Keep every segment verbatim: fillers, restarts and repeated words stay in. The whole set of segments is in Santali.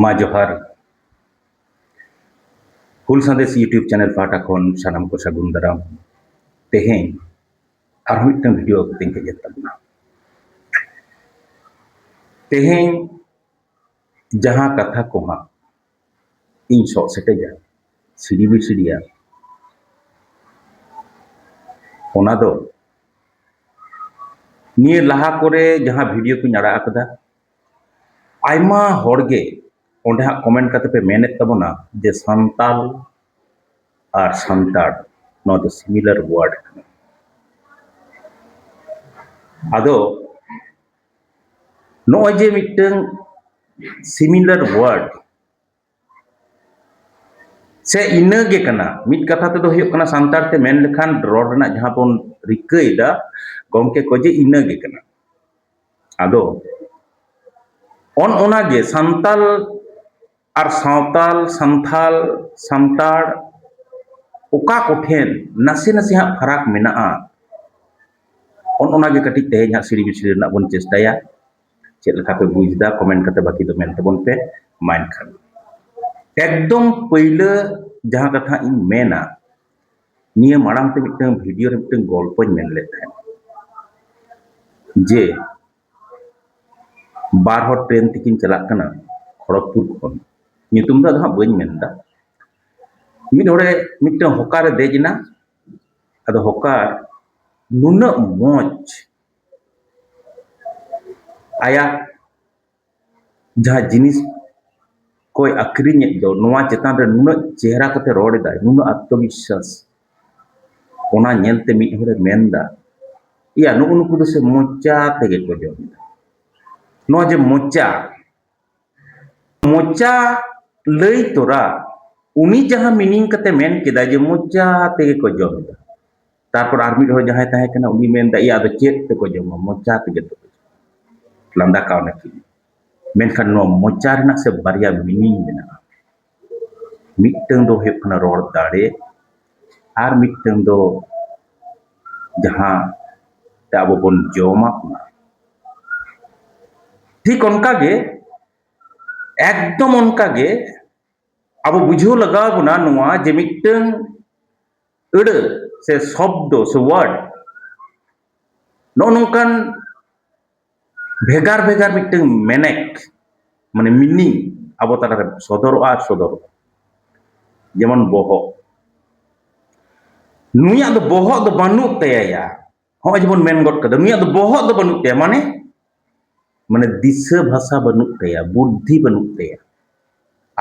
ᱢᱟ ᱡᱚᱦᱟᱨ᱾ ᱦᱩᱞ ᱥᱟᱸᱫᱮᱥ YouTube ᱪᱮᱱᱮᱞ ᱯᱟᱦᱴᱟ ᱠᱷᱚᱱ ᱥᱟᱱᱟᱢ ᱠᱚ ᱥᱟᱹᱜᱩᱱ ᱫᱟᱨᱟᱢ᱾ ᱛᱮᱦᱮᱧ ᱟᱨᱦᱚᱸ ᱢᱤᱫᱴᱟᱝ ᱵᱷᱤᱰᱤᱭᱳ ᱠᱟᱛᱮᱧ ᱦᱮᱡ ᱮᱱ ᱛᱟᱵᱚᱱᱟ᱾ ᱛᱮᱦᱮᱧ ᱡᱟᱦᱟᱸ ᱠᱟᱛᱷᱟ ᱠᱚ ᱦᱟᱸᱜ ᱤᱧ ᱥᱚᱜ ᱥᱮᱴᱮᱡᱟ, ᱥᱤᱰᱤ ᱵᱤᱥᱤᱰᱤᱭᱟ, ᱚᱱᱟ ᱫᱚ ᱱᱤᱭᱟᱹ ᱞᱟᱦᱟ ᱠᱚᱨᱮ ᱡᱟᱦᱟᱸ ᱵᱷᱤᱰᱤᱭᱳ ᱠᱚᱧ ᱟᱲᱟᱜ ᱟᱠᱟᱫᱟ, ᱟᱭᱢᱟ ᱦᱚᱲ ᱜᱮ ᱚᱸᱰᱮ ᱦᱟᱸᱜ ᱠᱚᱢᱮᱱᱴ ᱠᱟᱛᱮ ᱯᱮ ᱢᱮᱱᱮᱫ ᱛᱟᱵᱚᱱᱟ ᱡᱮ ᱥᱟᱱᱛᱟᱞ ᱟᱨ ᱥᱟᱱᱛᱟᱲ, ᱱᱚᱣᱟ ᱫᱚ ᱥᱤᱢᱤᱞᱟᱨ ᱣᱟᱨᱰ ᱠᱟᱱᱟ᱾ ᱟᱫᱚ ᱱᱚᱜᱼᱚᱭ ᱡᱮ ᱢᱤᱫᱴᱟᱝ ᱥᱤᱢᱤᱞᱟᱨ ᱣᱟᱨᱰ ᱥᱮ ᱤᱱᱟᱹ ᱜᱮ ᱠᱟᱱᱟ, ᱢᱤᱫ ᱠᱟᱛᱷᱟ ᱛᱮᱫᱚ ᱦᱩᱭᱩᱜ ᱠᱟᱱᱟ, ᱥᱟᱱᱛᱟᱲ ᱛᱮ ᱢᱮᱱ ᱞᱮᱠᱷᱟᱱ ᱨᱚᱲ ᱨᱮᱱᱟᱜ ᱡᱟᱦᱟᱸ ᱵᱚᱱ ᱨᱤᱠᱟᱹᱭᱮᱫᱟ ᱜᱚᱢᱠᱮ ᱠᱚ, ᱡᱮ ᱤᱱᱟᱹ ᱜᱮ ᱠᱟᱱᱟ᱾ ᱟᱫᱚ ᱚᱱ ᱚᱱᱟ ᱜᱮ ᱥᱟᱱᱛᱟᱞ ᱟᱨ ᱥᱟᱶᱛᱟᱞ, ᱥᱟᱱᱛᱷᱟᱞ, ᱥᱟᱱᱛᱟᱲ ᱚᱠᱟ ᱠᱚᱴᱷᱮᱱ ᱱᱟᱥᱮ ᱱᱟᱥᱮ ᱦᱟᱸᱜ ᱯᱷᱟᱨᱟᱠ ᱢᱮᱱᱟᱜᱼᱟ, ᱚᱱ ᱚᱱᱟ ᱜᱮ ᱠᱟᱹᱴᱤᱡ ᱛᱮᱦᱮᱧ ᱦᱟᱸᱜ ᱥᱤᱲᱤ ᱵᱤᱪᱷᱤ ᱨᱮᱱᱟᱜ ᱵᱚᱱ ᱪᱮᱥᱴᱟᱭᱟ᱾ ᱪᱮᱫ ᱞᱮᱠᱟ ᱯᱮ ᱵᱩᱡᱽ ᱮᱫᱟ, ᱠᱚᱢᱮᱱᱴ ᱠᱟᱛᱮ ᱵᱟᱹᱠᱤ ᱫᱚ ᱢᱮᱱ ᱛᱟᱵᱚᱱ ᱯᱮ᱾ ᱢᱟ ᱮᱱᱠᱷᱟᱱ ᱮᱠᱫᱚᱢ ᱯᱟᱹᱭᱞᱟᱹ ᱡᱟᱦᱟᱸ ᱠᱟᱛᱷᱟ ᱤᱧ ᱢᱮᱱᱟ, ᱱᱤᱭᱟᱹ ᱢᱟᱲᱟᱝ ᱛᱮ ᱢᱤᱫᱴᱟᱝ ᱵᱷᱤᱰᱤᱭᱳ ᱨᱮ ᱢᱤᱫᱴᱟᱝ ᱜᱚᱞᱯᱚᱧ ᱢᱮᱱ ᱞᱮᱫ ᱛᱟᱦᱮᱸᱫ ᱡᱮ ᱵᱟᱨ ᱦᱚᱲ ᱴᱨᱮᱱ ᱛᱮᱠᱤᱱ ᱪᱟᱞᱟᱜ ᱠᱟᱱᱟ ᱠᱷᱚᱲᱚᱜᱽᱯᱩᱨ ᱠᱷᱚᱱ, ᱧᱩᱛᱩᱢ ᱫᱚ ᱟᱫᱚ ᱦᱟᱸᱜ ᱵᱟᱹᱧ ᱢᱮᱱᱫᱟ᱾ ᱢᱤᱫ ᱦᱚᱲᱮ ᱢᱤᱫᱴᱟᱝ ᱦᱚᱠᱟᱨᱮ ᱫᱮᱡ ᱮᱱᱟ᱾ ᱟᱫᱚ ᱦᱚᱠᱟᱨ ᱱᱩᱱᱟᱹᱜ ᱢᱚᱡᱽ ᱟᱭᱟᱜ ᱡᱟᱦᱟᱸ ᱡᱤᱱᱤᱥ ᱠᱚᱭ ᱟᱹᱠᱷᱨᱤᱧᱮᱫ ᱫᱚ, ᱱᱚᱣᱟ ᱪᱮᱛᱟᱱ ᱨᱮ ᱱᱩᱱᱟᱹᱜ ᱪᱮᱦᱨᱟ ᱠᱟᱛᱮ ᱨᱚᱲ ᱮᱫᱟᱭ, ᱱᱩᱱᱟᱹᱜ ᱟᱛᱢᱚᱵᱤᱥᱥᱟᱥ, ᱚᱱᱟ ᱧᱮᱞᱛᱮ ᱢᱤᱫ ᱦᱚᱲᱮ ᱢᱮᱱᱫᱟ, "ᱤᱭᱟ, ᱱᱩᱜᱩ ᱱᱩᱠᱩ ᱫᱚ ᱥᱮ ᱢᱚᱪᱟ ᱛᱮᱜᱮ ᱠᱚ ᱡᱚᱢ ᱮᱫᱟ᱾" ᱱᱚᱣᱟ ᱡᱮ ᱢᱚᱪᱟ, ᱢᱚᱪᱟ ᱞᱟᱹᱭ ᱛᱚᱨᱟ ᱩᱱᱤ ᱡᱟᱦᱟᱸ ᱢᱤᱱᱤᱝ ᱠᱟᱛᱮ ᱢᱮᱱ ᱠᱮᱫᱟ ᱡᱮ ᱢᱚᱪᱟ ᱛᱮᱜᱮ ᱠᱚ ᱡᱚᱢ ᱮᱫᱟ, ᱛᱟᱨᱯᱚᱨ ᱟᱨ ᱢᱤᱫ ᱦᱚᱲ ᱡᱟᱦᱟᱸᱭ ᱛᱟᱦᱮᱸ ᱠᱟᱱᱟ, ᱩᱱᱤ ᱢᱮᱱᱫᱟ, "ᱤᱭᱟ, ᱟᱫᱚ ᱪᱮᱫ ᱛᱮᱠᱚ ᱡᱚᱢᱟ? ᱢᱚᱪᱟ ᱛᱮᱜᱮ ᱛᱚ ᱠᱚ ᱡᱚᱢᱟ᱾" ᱞᱟᱸᱫᱟ ᱠᱟᱣᱱᱟ ᱠᱤᱱ᱾ ᱢᱮᱱᱠᱷᱟᱱ ᱱᱚᱣᱟ ᱢᱚᱪᱟ ᱨᱮᱱᱟᱜ ᱥᱮ ᱵᱟᱨᱭᱟ ᱢᱤᱱᱤᱝ ᱢᱮᱱᱟᱜᱼᱟ᱾ ᱢᱤᱫᱴᱟᱝ ᱫᱚ ᱦᱩᱭᱩᱜ ᱠᱟᱱᱟ ᱨᱚᱲ ᱫᱟᱲᱮ, ᱟᱨ ᱢᱤᱫᱴᱟᱝ ᱫᱚ ᱡᱟᱦᱟᱸ ᱛᱮ ᱟᱵᱚ ᱵᱚᱱ ᱡᱚᱢᱟ, ᱚᱱᱟ᱾ ᱴᱷᱤᱠ ᱚᱱᱠᱟ ᱜᱮ ᱮᱠᱫᱚᱢ ᱚᱱᱠᱟ ᱜᱮ ᱟᱵᱚ ᱵᱩᱡᱷᱟᱹᱣ ᱞᱟᱜᱟᱣ ᱵᱚᱱᱟ ᱱᱚᱣᱟ ᱡᱮ ᱢᱤᱫᱴᱟᱝ ᱟᱹᱲᱟᱹ ᱥᱮ ᱥᱚᱵᱫᱚ ᱥᱮ ᱣᱟᱨᱰ ᱱᱚᱜᱼᱚ ᱱᱚᱝᱠᱟᱱ ᱵᱷᱮᱜᱟᱨ ᱵᱷᱮᱜᱟᱨ ᱢᱤᱫᱴᱟᱝ ᱢᱮᱱᱮᱠ, ᱢᱟᱱᱮ ᱢᱤᱱᱤᱝ ᱟᱵᱚ ᱛᱟᱞᱟᱨᱮ ᱥᱚᱫᱚᱨᱚᱜᱼᱟ ᱟᱨ ᱥᱚᱫᱚᱨᱚᱜᱼᱟ᱾ ᱡᱮᱢᱚᱱ ᱵᱚᱦᱚᱜ, ᱱᱩᱭᱟᱜ ᱫᱚ ᱵᱚᱦᱚᱜ ᱫᱚ ᱵᱟᱹᱱᱩᱜ ᱛᱟᱭᱟ᱾ ᱱᱚᱜᱼᱚᱭ ᱡᱮᱵᱚᱱ ᱢᱮᱱ ᱜᱚᱫ ᱠᱟᱫᱟ, ᱱᱩᱭᱟᱜ ᱫᱚ ᱵᱚᱦᱚᱜ ᱫᱚ ᱵᱟᱹᱱᱩᱜ ᱛᱟᱭᱟ, ᱢᱟᱱᱮ ᱢᱟᱱᱮ ᱫᱤᱥᱟᱹ ᱵᱷᱟᱥᱟ ᱵᱟᱹᱱᱩᱜ ᱛᱟᱭᱟ, ᱵᱩᱫᱽᱫᱷᱤ ᱵᱟᱹᱱᱩᱜ ᱛᱟᱭᱟ᱾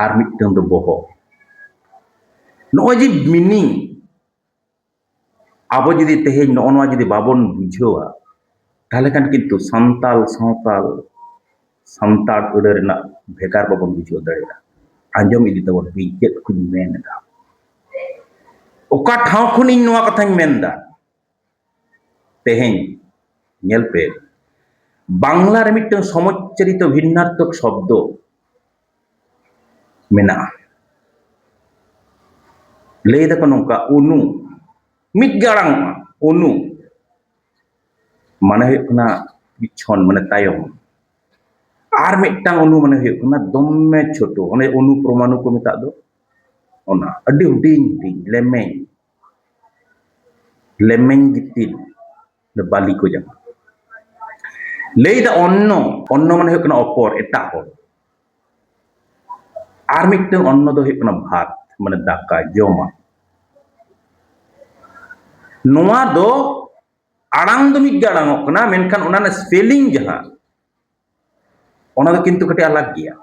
ᱟᱨ ᱢᱤᱫᱴᱟᱝ ᱫᱚ ᱵᱚᱦᱚᱜ᱾ ᱱᱚᱜᱼᱚᱭ ᱡᱮ ᱢᱤᱱᱤᱝ, ᱟᱵᱚ ᱡᱩᱫᱤ ᱛᱮᱦᱮᱧ ᱱᱚᱜᱼᱚ ᱱᱚᱣᱟ ᱡᱩᱫᱤ ᱵᱟᱵᱚᱱ ᱵᱩᱡᱷᱟᱹᱣᱟ, ᱛᱟᱦᱚᱞᱮ ᱠᱷᱟᱱ ᱠᱤᱱᱛᱩ ᱥᱟᱱᱛᱟᱞ ᱥᱟᱶᱛᱟᱞ, ᱥᱟᱱᱛᱟᱲ ᱟᱹᱲᱟᱹ ᱨᱮᱱᱟᱜ ᱵᱷᱮᱜᱟᱨ ᱵᱟᱵᱚᱱ ᱵᱩᱡᱷᱟᱹᱣ ᱫᱟᱲᱮᱭᱟᱜᱼᱟ᱾ ᱟᱸᱡᱚᱢ ᱤᱫᱤ ᱛᱟᱵᱚᱱ ᱯᱮ, ᱪᱮᱫ ᱠᱚᱧ ᱢᱮᱱ ᱮᱫᱟ᱾ ᱚᱠᱟ ᱴᱷᱟᱶ ᱠᱷᱚᱱ ᱤᱧ ᱱᱚᱣᱟ ᱠᱟᱛᱷᱟᱧ ᱢᱮᱱ ᱮᱫᱟ? ᱛᱮᱦᱮᱧ ᱧᱮᱞ ᱯᱮ, ᱵᱟᱝᱞᱟ ᱨᱮ ᱢᱤᱫᱴᱟᱝ ᱥᱚᱢᱚᱪᱪᱟᱨᱤᱛᱚ ᱵᱷᱤᱱᱱᱟᱨᱛᱷᱚᱠ ᱥᱚᱵᱫᱚ ᱢᱮᱱᱟᱜᱼᱟ᱾ ᱞᱟᱹᱭ ᱫᱟᱠᱚ ᱱᱚᱝᱠᱟ, ᱚᱱᱩ, ᱢᱤᱫ ᱜᱮ ᱟᱲᱟᱝᱚᱜᱼᱟ, ᱚᱱᱩ ᱢᱟᱱᱮ ᱦᱩᱭᱩᱜ ᱠᱟᱱᱟ ᱯᱤᱪᱷᱚᱱ, ᱢᱟᱱᱮ ᱛᱟᱭᱚᱢ᱾ ᱟᱨ ᱢᱤᱫᱴᱟᱝ ᱚᱱᱩ ᱢᱟᱱᱮ ᱦᱩᱭᱩᱜ ᱠᱟᱱᱟ ᱫᱚᱢᱮ ᱪᱷᱳᱴᱳ, ᱚᱱᱮ ᱚᱱᱩ ᱯᱨᱚᱢᱟᱱᱩ ᱠᱚ ᱢᱮᱛᱟᱜ ᱫᱚ, ᱚᱱᱟ ᱟᱹᱰᱤ ᱦᱩᱰᱤᱧ ᱦᱩᱰᱤᱧ ᱞᱮᱢᱮᱧ, ᱞᱮᱢᱮᱧ ᱜᱤᱛᱤᱞ, ᱵᱟᱹᱞᱤ ᱠᱚ ᱡᱟᱦᱟᱸ᱾ ᱞᱟᱹᱭ ᱫᱟ ᱚᱱᱱᱚ, ᱚᱱᱱᱚ ᱢᱟᱱᱮ ᱦᱩᱭᱩᱜ ᱠᱟᱱᱟ ᱚᱯᱚᱨ, ᱮᱴᱟᱜ ᱦᱚᱲ᱾ ᱟᱨ ᱢᱤᱫᱴᱟᱝ ᱚᱱᱱᱚ ᱫᱚ ᱦᱩᱭᱩᱜ ᱠᱟᱱᱟ ᱵᱷᱟᱛ, ᱢᱟᱱᱮ ᱫᱟᱠᱟ, ᱡᱚᱢᱟᱜ᱾ ᱱᱚᱣᱟ ᱫᱚ ᱟᱲᱟᱝ ᱫᱚ ᱢᱤᱫ ᱜᱮ ᱟᱲᱟᱝᱚᱜ ᱠᱟᱱᱟ, ᱢᱮᱱᱠᱷᱟᱱ ᱚᱱᱟ ᱨᱮᱱᱟᱜ ᱥᱯᱮᱞᱤᱝ ᱡᱟᱦᱟᱸ, ᱚᱱᱟ ᱫᱚ ᱠᱤᱱᱛᱩ ᱠᱟᱹᱴᱤᱡ ᱟᱞᱟᱜᱽ ᱜᱮᱭᱟ᱾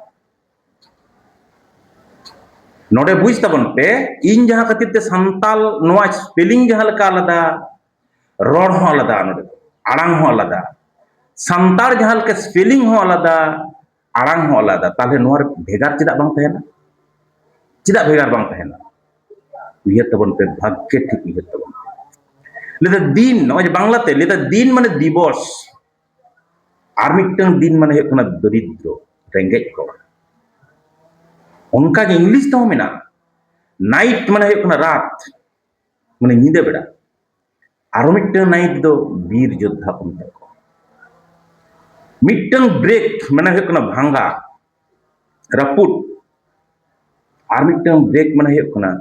ᱱᱚᱰᱮ ᱵᱩᱡᱽ ᱛᱟᱵᱚᱱ ᱯᱮ, ᱤᱧ ᱡᱟᱦᱟᱸ ᱠᱷᱟᱹᱛᱤᱨ ᱛᱮ ᱥᱟᱱᱛᱟᱞ ᱱᱚᱣᱟ ᱥᱯᱮᱞᱤᱝ ᱡᱟᱦᱟᱸ ᱞᱮᱠᱟ ᱟᱞᱟᱫᱟ, ᱨᱚᱲ ᱦᱚᱸ ᱟᱞᱟᱫᱟ, ᱱᱚᱰᱮ ᱟᱲᱟᱝ ᱦᱚᱸ ᱟᱞᱟᱫᱟ, ᱥᱟᱱᱛᱟᱲ ᱡᱟᱦᱟᱸ ᱞᱮᱠᱟ ᱥᱯᱮᱞᱤᱝ ᱦᱚᱸ ᱟᱞᱟᱫᱟ, ᱟᱲᱟᱝ ᱦᱚᱸ ᱟᱞᱟᱫᱟ, ᱛᱟᱦᱚᱞᱮ ᱱᱚᱣᱟ ᱨᱮ ᱵᱷᱮᱜᱟᱨ ᱪᱮᱫᱟᱜ ᱵᱟᱝ ᱛᱟᱦᱮᱱᱟ? ᱪᱮᱫᱟᱜ ᱵᱷᱮᱜᱟᱨ ᱵᱟᱝ ᱛᱟᱦᱮᱱᱟ? ᱩᱭᱦᱟᱹᱨ ᱛᱟᱵᱚᱱ ᱯᱮ, ᱵᱷᱟᱜᱽᱜᱮ ᱴᱷᱤᱠ ᱩᱭᱦᱟᱹᱨ ᱛᱟᱵᱚᱱ ᱯᱮ᱾ ᱞᱟᱹᱭᱫᱟ ᱫᱤᱱ, ᱱᱚᱜᱼᱚᱭ ᱡᱮ ᱵᱟᱝᱞᱟᱛᱮ ᱞᱟᱹᱭᱫᱟ ᱫᱤᱱ ᱢᱟᱱᱮ ᱫᱤᱵᱚᱥ, ᱟᱨ ᱢᱤᱫᱴᱟᱝ ᱫᱤᱱ ᱢᱟᱱᱮ ᱦᱩᱭᱩᱜ ᱠᱟᱱᱟ ᱫᱚᱨᱤᱫᱨᱚ, ᱨᱮᱸᱜᱮᱡ ᱦᱚᱲ᱾ ᱚᱱᱠᱟᱜᱮ ᱤᱝᱞᱤᱥ ᱛᱮᱦᱚᱸ ᱢᱮᱱᱟᱜᱼᱟ, ᱱᱟᱭᱤᱴ ᱢᱟᱱᱮ ᱦᱩᱭᱩᱜ ᱠᱟᱱᱟ ᱨᱟᱛ, ᱢᱟᱱᱮ ᱧᱤᱫᱟᱹ ᱵᱮᱲᱟ᱾ ᱟᱨᱚ ᱢᱤᱫᱴᱟᱝ ᱱᱟᱭᱤᱴ ᱫᱚ ᱵᱤᱨ ᱡᱳᱫᱽᱫᱷᱟ ᱠᱚ ᱢᱮᱛᱟ ᱠᱚᱣᱟ᱾ ᱢᱤᱫᱴᱟᱝ ᱵᱨᱮᱠ ᱢᱟᱱᱮ ᱦᱩᱭᱩᱜ ᱠᱟᱱᱟ ᱵᱷᱟᱸᱜᱟ, ᱨᱟᱹᱯᱩᱫ᱾ ᱟᱨ ᱢᱤᱫᱴᱟᱝ ᱵᱨᱮᱠ ᱢᱟᱱᱮ ᱦᱩᱭᱩᱜ ᱠᱟᱱᱟ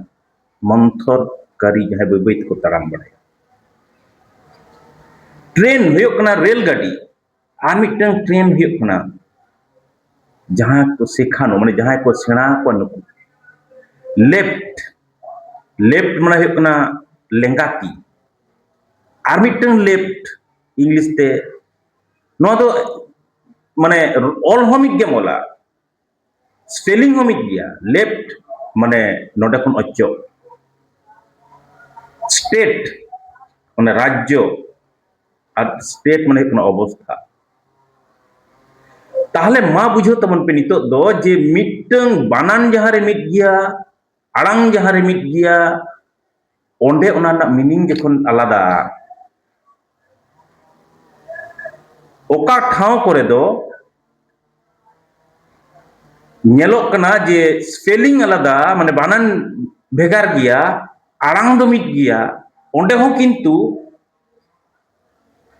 ᱢᱚᱱᱛᱷᱚᱨ ᱠᱟᱹᱨᱤ, ᱡᱟᱦᱟᱸᱭ ᱵᱟᱹᱭ ᱵᱟᱹᱭ ᱛᱮᱠᱚ ᱛᱟᱲᱟᱢ ᱵᱟᱲᱟᱭᱟ᱾ ᱴᱨᱮᱱ ᱦᱩᱭᱩᱜ ᱠᱟᱱᱟ ᱨᱮᱞ ᱜᱟᱹᱰᱤ, ᱟᱨ ᱢᱤᱫᱴᱟᱝ ᱴᱨᱮᱱ ᱦᱩᱭᱩᱜ ᱠᱟᱱᱟ ᱡᱟᱦᱟᱸ ᱠᱚ ᱥᱮᱠᱷᱟᱱᱚ, ᱢᱟᱱᱮ ᱡᱟᱦᱟᱸᱭ ᱠᱚ ᱥᱮᱬᱟ ᱟᱠᱚᱣᱟ ᱱᱩᱠᱩ᱾ ᱞᱮᱯᱷᱴ, ᱞᱮᱯᱷᱴ ᱢᱟᱱᱮ ᱦᱩᱭᱩᱜ ᱠᱟᱱᱟ ᱞᱮᱸᱜᱟ ᱛᱤ᱾ ᱟᱨ ᱢᱤᱫᱴᱟᱝ ᱞᱮᱯᱷᱴ ᱤᱝᱞᱤᱥ ᱛᱮ, ᱱᱚᱣᱟ ᱫᱚ ᱢᱟᱱᱮ ᱚᱞ ᱦᱚᱸ ᱢᱤᱫ ᱜᱮᱢ ᱚᱞᱟ, ᱥᱯᱮᱞᱤᱝ ᱦᱚᱸ ᱢᱤᱫ ᱜᱮᱭᱟ᱾ ᱞᱮᱯᱷᱴ ᱢᱟᱱᱮ ᱱᱚᱰᱮ ᱠᱷᱚᱱ ᱚᱪᱚᱜ, ᱥᱴᱮᱴ ᱢᱟᱱᱮ ᱨᱟᱡᱽᱡᱚ, ᱟᱨ ᱥᱴᱮᱴ ᱢᱟᱱᱮ ᱦᱩᱭᱩᱜ ᱠᱟᱱᱟ ᱚᱵᱚᱥᱛᱷᱟ᱾ ᱛᱟᱦᱞᱮ ᱢᱟ ᱵᱩᱡᱷᱟᱹᱣ ᱛᱟᱵᱚᱱ ᱯᱮ ᱱᱤᱛᱚᱜ ᱫᱚ ᱡᱮ ᱢᱤᱫᱴᱟᱝ ᱵᱟᱱᱟᱱ ᱡᱟᱦᱟᱸ ᱨᱮ ᱢᱤᱫ ᱜᱮᱭᱟ, ᱟᱲᱟᱝ ᱡᱟᱦᱟᱸ ᱨᱮ ᱢᱤᱫ ᱜᱮᱭᱟ, ᱚᱸᱰᱮ ᱚᱱᱟ ᱨᱮᱱᱟᱜ ᱢᱤᱱᱤᱝ ᱡᱚᱠᱷᱚᱱ ᱟᱞᱟᱫᱟ, ᱚᱠᱟ ᱴᱷᱟᱶ ᱠᱚᱨᱮ ᱫᱚ ᱧᱮᱞᱚᱜ ᱠᱟᱱᱟ ᱡᱮ ᱥᱯᱮᱞᱤᱝ ᱟᱞᱟᱫᱟ, ᱢᱟᱱᱮ ᱵᱟᱱᱟᱱ ᱵᱷᱮᱜᱟᱨ ᱜᱮᱭᱟ, ᱟᱲᱟᱝ ᱫᱚ ᱢᱤᱫ ᱜᱮᱭᱟ, ᱚᱸᱰᱮ ᱦᱚᱸ ᱠᱤᱱᱛᱩ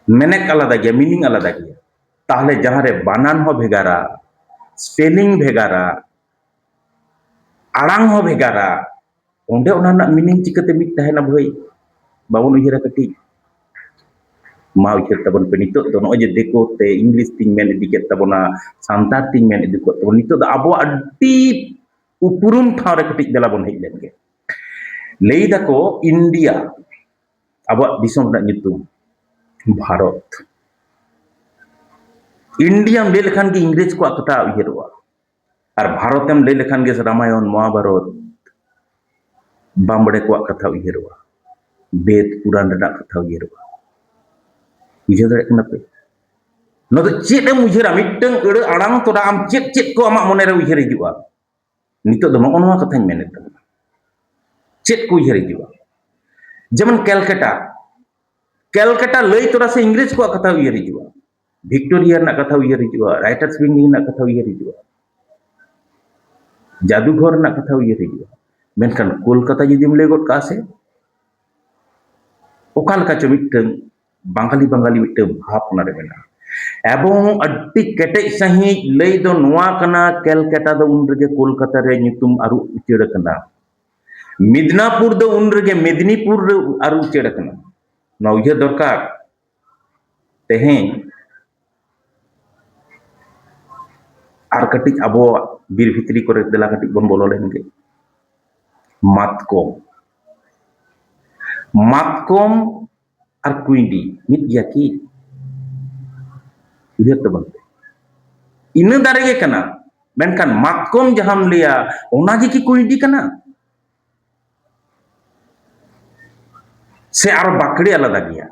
ᱢᱮᱱᱮᱠ ᱟᱞᱟᱫᱟ ᱜᱮᱭᱟ, ᱢᱤᱱᱤᱝ ᱟᱞᱟᱫᱟ ᱜᱮᱭᱟ᱾ ᱛᱟᱦᱞᱮ ᱡᱟᱦᱟᱸ ᱨᱮ ᱵᱟᱱᱟᱱ ᱦᱚᱸ ᱵᱷᱮᱜᱟᱨᱟ, ᱥᱯᱮᱞᱤᱝ ᱵᱷᱮᱜᱟᱨᱟ, ᱟᱲᱟᱝ ᱦᱚᱸ ᱵᱷᱮᱜᱟᱨᱟ, ᱚᱸᱰᱮ ᱚᱱᱟ ᱨᱮᱱᱟᱜ ᱢᱤᱱᱤᱝ ᱪᱤᱠᱟᱹᱛᱮ ᱢᱤᱫ ᱛᱟᱦᱮᱱᱟ ᱵᱷᱟᱹᱭ? ᱵᱟᱵᱚᱱ ᱩᱭᱦᱟᱹᱨᱟ ᱠᱟᱹᱴᱤᱡ? ᱢᱟ ᱩᱭᱦᱟᱹᱨ ᱛᱟᱵᱚᱱ ᱯᱮ, ᱱᱤᱛᱚᱜ ᱫᱚ ᱱᱚᱜᱼᱚᱭ ᱡᱮ ᱫᱤᱠᱩ ᱛᱮ ᱤᱝᱞᱤᱥ ᱛᱤᱧ ᱢᱮᱱ ᱤᱫᱤ ᱠᱮᱫ ᱛᱟᱵᱚᱱᱟ, ᱥᱟᱱᱛᱟᱲ ᱛᱤᱧ ᱢᱮᱱ ᱤᱫᱤ ᱠᱮᱫ ᱛᱟᱵᱚᱱᱟ, ᱱᱤᱛᱚᱜ ᱫᱚ ᱟᱵᱚᱣᱟᱜ ᱟᱹᱰᱤ ᱩᱯᱨᱩᱢ ᱴᱷᱟᱶ ᱨᱮ ᱠᱟᱹᱴᱤᱡ ᱫᱮᱞᱟ ᱵᱚᱱ ᱦᱮᱡ ᱞᱮᱱ ᱜᱮ᱾ ᱞᱟᱹᱭ ᱫᱟᱠᱚ ᱤᱱᱰᱤᱭᱟ, ᱟᱵᱚᱣᱟᱜ ᱫᱤᱥᱚᱢ ᱨᱮᱱᱟᱜ ᱧᱩᱛᱩᱢ ᱵᱷᱟᱨᱚᱛ᱾ ᱤᱱᱰᱤᱭᱟᱢ ᱞᱟᱹᱭ ᱞᱮᱠᱷᱟᱱ ᱜᱮ ᱤᱝᱨᱮᱡᱽ ᱠᱚᱣᱟᱜ ᱠᱟᱛᱷᱟ ᱩᱭᱦᱟᱹᱨᱚᱜᱼᱟ, ᱟᱨ ᱵᱷᱟᱨᱚᱛᱮᱢ ᱞᱟᱹᱭ ᱞᱮᱠᱷᱟᱱ ᱜᱮ ᱨᱟᱢᱟᱭᱚᱱ, ᱢᱚᱦᱟᱵᱷᱟᱨᱚᱛ, ᱵᱟᱢᱵᱲᱮ ᱠᱚᱣᱟᱜ ᱠᱟᱛᱷᱟ ᱩᱭᱦᱟᱹᱨᱚᱜᱼᱟ, ᱵᱮᱫ ᱯᱩᱨᱟᱱ ᱨᱮᱱᱟᱜ ᱠᱟᱛᱷᱟ ᱩᱭᱦᱟᱹᱨᱚᱜᱼᱟ᱾ ᱵᱩᱡᱷᱟᱹᱣ ᱫᱟᱲᱮᱭᱟᱜ ᱠᱟᱱᱟ ᱯᱮ? ᱱᱚᱣᱟ ᱫᱚ ᱪᱮᱫ ᱮᱢ ᱩᱭᱦᱟᱹᱨᱟ? ᱢᱤᱫᱴᱟᱝ ᱟᱹᱲᱟᱹ ᱟᱲᱟᱝ ᱛᱚᱨᱟ ᱟᱢ ᱪᱮᱫ ᱪᱮᱫ ᱠᱚ ᱟᱢᱟᱜ ᱢᱚᱱᱮᱨᱮ ᱩᱭᱦᱟᱹᱨ ᱦᱤᱡᱩᱜᱼᱟ? ᱱᱤᱛᱚᱜ ᱫᱚ ᱱᱚᱜᱼᱚ ᱱᱚᱣᱟ ᱠᱟᱛᱷᱟᱧ ᱢᱮᱱᱮᱫ ᱛᱟᱵᱚᱱᱟ, ᱪᱮᱫ ᱠᱚ ᱩᱭᱦᱟᱹᱨ ᱦᱤᱡᱩᱜᱼᱟ? ᱡᱮᱢᱚᱱ ᱠᱮᱞᱠᱟᱴᱟ, ᱠᱮᱞᱠᱟᱴᱟ ᱞᱟᱹᱭ ᱛᱚᱨᱟ ᱥᱮ ᱤᱝᱨᱮᱡᱽ ᱠᱚᱣᱟᱜ ᱠᱟᱛᱷᱟ ᱩᱭᱦᱟᱹᱨ ᱦᱤᱡᱩᱜᱼᱟ, ᱵᱷᱤᱠᱴᱳᱨᱤᱭᱟ ᱨᱮᱱᱟᱜ ᱠᱟᱛᱷᱟ ᱩᱭᱦᱟᱹᱨ ᱦᱤᱡᱩᱜᱼᱟ, ᱨᱟᱭᱴᱟᱨᱥ ᱣᱤᱝ ᱨᱮᱱᱟᱜ ᱠᱟᱛᱷᱟ ᱩᱭᱦᱟᱹᱨ ᱦᱤᱡᱩᱜᱼᱟ, ᱡᱟᱫᱩᱜᱷᱚᱨ ᱨᱮᱱᱟᱜ ᱠᱟᱛᱷᱟ ᱩᱭᱦᱟᱹᱨ ᱦᱤᱡᱩᱜᱼᱟ᱾ ᱢᱮᱱᱠᱷᱟᱱ ᱠᱳᱞᱠᱟᱛᱟ ᱡᱩᱫᱤᱢ ᱞᱟᱹᱭ ᱜᱚᱫ ᱠᱟᱜᱼᱟ ᱥᱮ, ᱚᱠᱟ ᱞᱮᱠᱟ ᱪᱚ ᱢᱤᱫᱴᱟᱝ ᱵᱟᱝᱜᱟᱞᱤ ᱵᱟᱝᱜᱟᱞᱤ ᱢᱤᱫᱴᱟᱝ ᱵᱷᱟᱵᱽ ᱚᱱᱟᱨᱮ ᱢᱮᱱᱟᱜᱼᱟ᱾ ᱮᱵᱚᱝ ᱟᱹᱰᱤ ᱠᱮᱴᱮᱡ ᱥᱟᱺᱦᱤᱡ ᱞᱟᱹᱭ ᱫᱚ ᱱᱚᱣᱟ ᱠᱟᱱᱟ, ᱠᱮᱞᱠᱟᱴᱟ ᱫᱚ ᱩᱱ ᱨᱮᱜᱮ ᱠᱳᱞᱠᱟᱛᱟ ᱨᱮ ᱧᱩᱛᱩᱢ ᱟᱹᱨᱩ ᱩᱪᱟᱹᱲ ᱟᱠᱟᱱᱟ᱾ ᱢᱤᱫᱽᱱᱟᱯᱩᱨ ᱫᱚ ᱩᱱ ᱨᱮᱜᱮ ᱢᱮᱫᱽᱱᱤᱯᱩᱨ ᱨᱮ ᱟᱹᱨᱩ ᱩᱪᱟᱹᱲ ᱟᱠᱟᱱᱟ᱾ ᱱᱚᱣᱟ ᱩᱭᱦᱟᱹᱨ ᱫᱚᱨᱠᱟᱨ᱾ ᱛᱮᱦᱮᱧ ᱟᱨ ᱠᱟᱹᱴᱤᱡ ᱟᱵᱚᱣᱟᱜ ᱵᱤᱨ ᱵᱷᱤᱛᱨᱤ ᱠᱚᱨᱮ ᱫᱮᱞᱟ ᱠᱟᱹᱴᱤᱡ ᱵᱚᱱ ᱵᱚᱞᱚ ᱞᱮᱱ ᱜᱮ᱾ ᱢᱟᱛᱠᱚᱢ, ᱢᱟᱛᱠᱚᱢ ᱟᱨ ᱠᱩᱸᱭᱰᱤ ᱢᱤᱫ ᱜᱮᱭᱟ ᱠᱤ? ᱩᱭᱦᱟᱹᱨ ᱛᱟᱵᱚᱱ ᱯᱮ, ᱤᱱᱟᱹ ᱫᱟᱨᱮ ᱜᱮ ᱠᱟᱱᱟ, ᱢᱮᱱᱠᱷᱟᱱ ᱢᱟᱛᱠᱚᱢ ᱡᱟᱦᱟᱸᱢ ᱞᱟᱹᱭᱟ, ᱚᱱᱟ ᱜᱮ ᱠᱤ ᱠᱩᱸᱭᱰᱤ ᱠᱟᱱᱟ? ᱥᱮ ᱟᱨᱚ ᱵᱟᱠᱲᱮ ᱟᱞᱟᱫᱟ ᱜᱮᱭᱟ?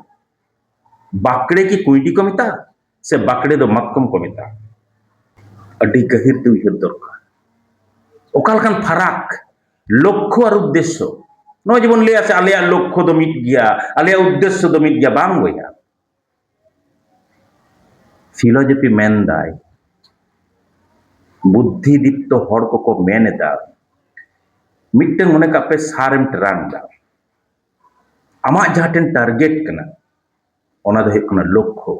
ᱵᱟᱠᱲᱮ ᱠᱤ ᱠᱩᱸᱭᱰᱤ ᱠᱚ ᱢᱮᱛᱟᱜᱼᱟ, ᱥᱮ ᱵᱟᱠᱲᱮ ᱫᱚ ᱢᱟᱛᱠᱚᱢ ᱠᱚ ᱢᱮᱛᱟᱜᱼᱟ? ᱟᱹᱰᱤ ᱜᱟᱹᱦᱤᱨ ᱛᱮ ᱩᱭᱦᱟᱹᱨ ᱫᱚᱨᱠᱟᱨ᱾ ᱚᱠᱟ ᱞᱮᱠᱟᱱ ᱯᱷᱟᱨᱟᱠ, ᱞᱚᱠᱠᱷᱚ ᱟᱨ ᱩᱫᱽᱫᱮᱥᱥᱚ᱾ ᱱᱚᱜᱼᱚᱭ ᱡᱮᱵᱚᱱ ᱞᱟᱹᱭᱟ ᱥᱮ, ᱟᱞᱮᱭᱟᱜ ᱞᱚᱠᱠᱷᱚ ᱫᱚ ᱢᱤᱫ ᱜᱮᱭᱟ, ᱟᱞᱮᱭᱟᱜ ᱩᱫᱽᱫᱮᱥᱥᱚ ᱫᱚ ᱢᱤᱫ ᱜᱮᱭᱟ, ᱵᱟᱝ ᱵᱚᱭᱦᱟ᱾ ᱯᱷᱤᱞᱳᱡᱚᱯᱷᱤ ᱢᱮᱱᱫᱟᱭ, ᱵᱩᱫᱽᱫᱷᱤ ᱫᱤᱯᱛᱚ ᱦᱚᱲ ᱠᱚᱠᱚ ᱢᱮᱱ ᱮᱫᱟ, ᱢᱤᱫᱴᱟᱝ ᱢᱚᱱᱮ ᱠᱟᱜ ᱯᱮ, ᱥᱟᱨᱮᱢ ᱴᱮᱨᱟᱝ ᱮᱫᱟ, ᱟᱢᱟᱜ ᱡᱟᱦᱟᱸ ᱴᱷᱮᱱ ᱴᱟᱨᱜᱮᱴ ᱠᱟᱱᱟ, ᱚᱱᱟ ᱫᱚ ᱦᱩᱭᱩᱜ ᱠᱟᱱᱟ ᱞᱚᱠᱠᱷᱚ᱾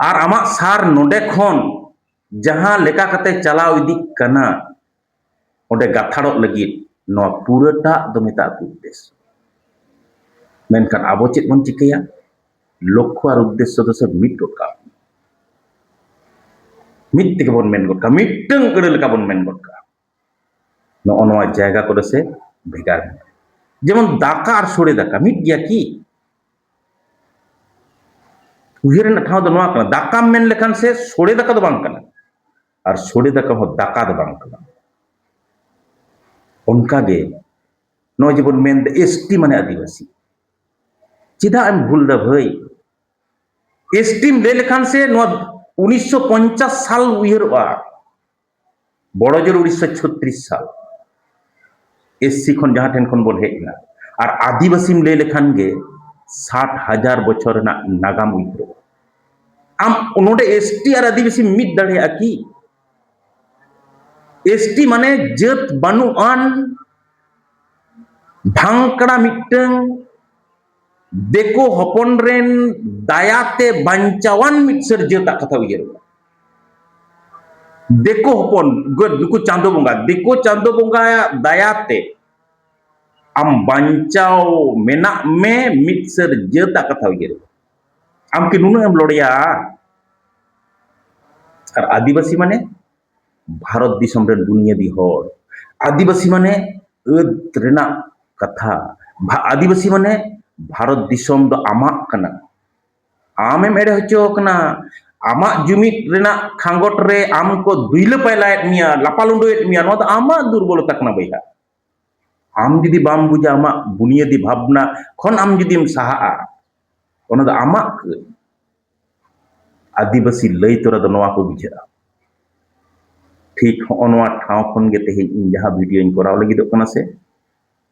ᱟᱨ ᱟᱢᱟᱜ ᱥᱟᱨ ᱱᱚᱰᱮ ᱠᱷᱚᱱ ᱡᱟᱦᱟᱸ ᱞᱮᱠᱟ ᱠᱟᱛᱮ ᱪᱟᱞᱟᱣ ᱤᱫᱤᱜ ᱠᱟᱱᱟ, ᱚᱸᱰᱮ ᱜᱟᱛᱷᱟᱲᱚᱜ ᱞᱟᱹᱜᱤᱫ ᱱᱚᱣᱟ ᱯᱩᱨᱟᱹᱴᱟᱜ ᱫᱚ ᱢᱮᱛᱟᱜ ᱠᱚ ᱩᱫᱽᱫᱮᱥᱥᱚ᱾ ᱢᱮᱱᱠᱷᱟᱱ ᱟᱵᱚ ᱪᱮᱫ ᱵᱚᱱ ᱪᱤᱠᱟᱹᱭᱟ? ᱞᱚᱠᱠᱷᱚ ᱟᱨ ᱩᱫᱽᱫᱮᱥᱥᱚ ᱫᱚ ᱥᱮ ᱢᱤᱫ ᱜᱚᱫ ᱠᱟᱜ ᱵᱚᱱ᱾ ᱢᱤᱫ ᱛᱮᱜᱮ ᱵᱚᱱ ᱢᱮᱱ ᱜᱚᱫ ᱠᱟᱜᱼᱟ, ᱢᱤᱫᱴᱟᱝ ᱟᱹᱲᱟᱹ ᱞᱮᱠᱟ ᱵᱚᱱ ᱢᱮᱱ ᱜᱚᱫ ᱠᱟᱜᱼᱟ᱾ ᱱᱚᱜᱼᱚ ᱱᱚᱣᱟ ᱡᱟᱭᱜᱟ ᱠᱚᱨᱮ ᱥᱮ ᱵᱷᱮᱜᱟᱨ ᱢᱮᱱᱟᱜᱼᱟ᱾ ᱡᱮᱢᱚᱱ ᱫᱟᱠᱟ ᱟᱨ ᱥᱚᱲᱮ ᱫᱟᱠᱟ ᱢᱤᱫ ᱜᱮᱭᱟ ᱠᱤ? ᱩᱭᱦᱟᱹᱨ ᱨᱮᱱᱟᱜ ᱴᱷᱟᱶ ᱫᱚ ᱱᱚᱣᱟ ᱠᱟᱱᱟ, ᱫᱟᱠᱟᱢ ᱢᱮᱱ ᱞᱮᱠᱷᱟᱱ ᱥᱮ ᱥᱚᱲᱮ ᱫᱟᱠᱟ ᱫᱚ ᱵᱟᱝ ᱠᱟᱱᱟ, ᱟᱨ ᱥᱚᱲᱮ ᱫᱟᱠᱟ ᱦᱚᱸ ᱫᱟᱠᱟ ᱫᱚ ᱵᱟᱝ ᱠᱟᱱᱟ᱾ ᱚᱱᱠᱟᱜᱮ ᱱᱚᱜᱼᱚᱭ ᱡᱮᱵᱚᱱ ᱢᱮᱱᱫᱟ ᱮᱥ ᱴᱤ ᱢᱟᱱᱮ ᱟᱹᱫᱤᱵᱟᱹᱥᱤ, ᱪᱮᱫᱟᱜ ᱮᱢ ᱵᱷᱩᱞ ᱫᱟ ᱵᱷᱟᱹᱭ? ᱮᱥ ᱴᱤᱢ ᱞᱟᱹᱭ ᱞᱮᱠᱷᱟᱱ ᱥᱮ ᱱᱚᱣᱟ ᱩᱱᱤᱥᱥᱚ ᱯᱚᱧᱪᱟᱥ ᱥᱟᱞ ᱩᱭᱦᱟᱹᱨᱚᱜᱼᱟ, ᱵᱚᱲᱚ ᱡᱳᱨ ᱩᱱᱤᱥᱥᱚ ᱪᱷᱚᱛᱨᱤᱥ ᱥᱟᱞ, ᱮᱥ ᱥᱤ ᱠᱷᱚᱱ ᱡᱟᱦᱟᱸ ᱴᱷᱮᱱ ᱠᱷᱚᱱ ᱵᱚᱱ ᱦᱮᱡ ᱮᱱᱟ᱾ ᱟᱨ ᱟᱹᱫᱤᱵᱟᱹᱥᱤᱢ ᱞᱟᱹᱭ ᱞᱮᱠᱷᱟᱱ ᱜᱮ ᱥᱟᱴ ᱦᱟᱡᱟᱨ ᱵᱚᱪᱷᱚᱨ ᱨᱮᱱᱟᱜ ᱱᱟᱜᱟᱢ ᱩᱭᱦᱟᱹᱨᱚᱜᱼᱟ᱾ ᱟᱢ ᱱᱚᱰᱮ ᱮᱥ ᱴᱤ ᱟᱨ ᱟᱹᱫᱤᱵᱟᱹᱥᱤᱢ ᱢᱤᱫ ᱫᱟᱲᱮᱭᱟᱜᱼᱟ ᱠᱤ? ᱮᱥ ᱴᱤ ᱢᱟᱱᱮ ᱡᱟᱹᱛ ᱵᱟᱹᱱᱩᱜ ᱟᱱ ᱵᱷᱟᱝᱠᱲᱟ ᱢᱤᱫᱴᱟᱝ ᱫᱤᱠᱩ ᱦᱚᱯᱚᱱ ᱨᱮᱱ ᱫᱟᱭᱟᱛᱮ ᱵᱟᱧᱪᱟᱣᱟᱱ ᱢᱤᱫ ᱥᱟᱹᱨ ᱡᱟᱹᱛᱟᱜ ᱠᱟᱛᱷᱟ ᱩᱭᱦᱟᱹᱨ ᱢᱮ᱾ ᱫᱤᱠᱩ ᱦᱚᱯᱚᱱ, ᱜᱚ-, ᱱᱩᱠᱩ ᱪᱟᱸᱫᱚ ᱵᱚᱸᱜᱟ, ᱫᱤᱠᱩ ᱪᱟᱸᱫᱚ ᱵᱚᱸᱜᱟᱭᱟᱜ ᱫᱟᱭᱟᱛᱮ ᱟᱢ ᱵᱟᱧᱪᱟᱣ ᱢᱮᱱᱟᱜ ᱢᱮ ᱢᱤᱫ ᱥᱟᱹᱨ ᱡᱟᱹᱛᱟᱜ ᱠᱟᱛᱷᱟ ᱩᱭᱦᱟᱹᱨ ᱢᱮ᱾ ᱟᱢ ᱠᱤ ᱱᱩᱱᱟᱹᱜ ᱮᱢ ᱞᱚᱲᱮᱭᱟ? ᱟᱨ ᱟᱹᱫᱤᱵᱟᱹᱥᱤ ᱢᱟᱱᱮ ᱵᱷᱟᱨᱚᱛ ᱫᱤᱥᱚᱢ ᱨᱮᱱ ᱵᱩᱱᱤᱭᱟᱹᱫᱤ ᱦᱚᱲ᱾ ᱟᱹᱫᱤᱵᱟᱹᱥᱤ ᱢᱟᱱᱮ ᱟᱹᱫ ᱨᱮᱱᱟᱜ ᱠᱟᱛᱷᱟ᱾ ᱵᱷᱟ-, ᱟᱹᱫᱤᱵᱟᱹᱥᱤ ᱢᱟᱱᱮ ᱵᱷᱟᱨᱚᱛ ᱫᱤᱥᱚᱢ ᱫᱚ ᱟᱢᱟᱜ ᱠᱟᱱᱟ᱾ ᱟᱢᱮᱢ ᱮᱲᱮ ᱦᱚᱪᱚ ᱟᱠᱟᱱᱟ᱾ ᱟᱢᱟᱜ ᱡᱩᱢᱤᱫ ᱨᱮᱱᱟᱜ ᱠᱷᱟᱸᱜᱚᱴ ᱨᱮ ᱟᱢ ᱠᱚ ᱫᱩᱭᱞᱟᱹ ᱯᱟᱭᱞᱟᱭᱮᱫ ᱢᱮᱭᱟ, ᱞᱟᱯᱟᱞᱩᱸᱰᱟᱹᱭᱮᱫ ᱢᱮᱭᱟ, ᱱᱚᱣᱟ ᱫᱚ ᱟᱢᱟᱜ ᱫᱩᱨᱵᱚᱞᱚᱛᱟ ᱠᱟᱱᱟ ᱵᱚᱭᱦᱟ᱾ ᱟᱢ ᱡᱩᱫᱤ ᱵᱟᱢ ᱵᱩᱡᱟ, ᱟᱢᱟᱜ ᱵᱩᱱᱤᱭᱟᱹᱫᱤ ᱵᱷᱟᱵᱽᱱᱟ ᱠᱷᱚᱱ ᱟᱢ ᱡᱩᱫᱤᱢ ᱥᱟᱦᱟᱜᱼᱟ, ᱚᱱᱟ ᱫᱚ ᱟᱢᱟᱜ ᱠᱟᱹᱡ᱾ ᱟᱹᱫᱤᱵᱟᱹᱥᱤ ᱞᱟᱹᱭ ᱛᱚᱨᱟ ᱫᱚ ᱱᱚᱣᱟ ᱠᱚ ᱵᱩᱡᱷᱟᱹᱜᱼᱟ᱾ ᱴᱷᱤᱠ ᱦᱚᱸᱜᱼᱚ ᱱᱚᱣᱟ ᱴᱷᱟᱶ ᱠᱷᱚᱱ ᱜᱮ ᱛᱮᱦᱮᱧ ᱤᱧ ᱡᱟᱦᱟᱸ ᱵᱷᱤᱰᱤᱭᱳᱧ ᱠᱚᱨᱟᱣ ᱞᱟᱹᱜᱤᱫᱚᱜ ᱠᱟᱱᱟ ᱥᱮ,